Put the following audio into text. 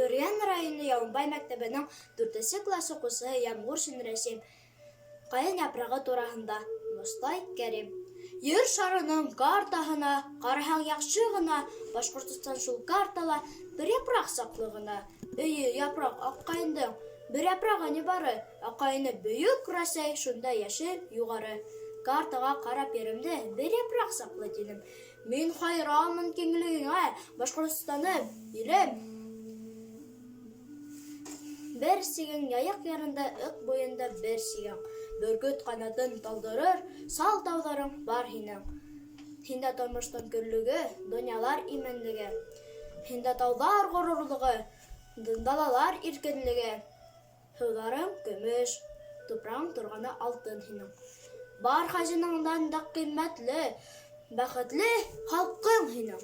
Бөрйән районы Яуынбай мәктәбенең дүртенсе класс уҡыусыһы Ямғуршин Рәсим. Ҡайын япрағы тураһында Мостай Кәрим. Ер шарының картаһына ҡараһаң яҡшы ғына, Башҡортостан шул картала бер япраҡ саҡлы ғына. Эйе, япраҡ, аҡ ҡайындың бер япрағы ни бары, Ә ҡайыны бөйөк Рәсәй шунда йәшел, юғары. Картаға ҡарап еремде бер япраҡ саҡлы тинем. Мин хайранмын киңлегеңә, Башҡортостаным, илем. Бер сигең Яйыҡ ярында, Ыҡ буйында бер сигең. Бөркөт ҡанатын талдырыр, Сал тауҙарың бар һинең. Һиндә тормоштоң көрлөгө, Донъялар именлеге. Һиндә тауҙар ғорурлығы, Далалар иркенлеге. Һыуҙарың көмөш, тупрағың торғаны алтын һинең. Бар хазинаңдан да ҡиммәтле, бәхетле халҡың һинең.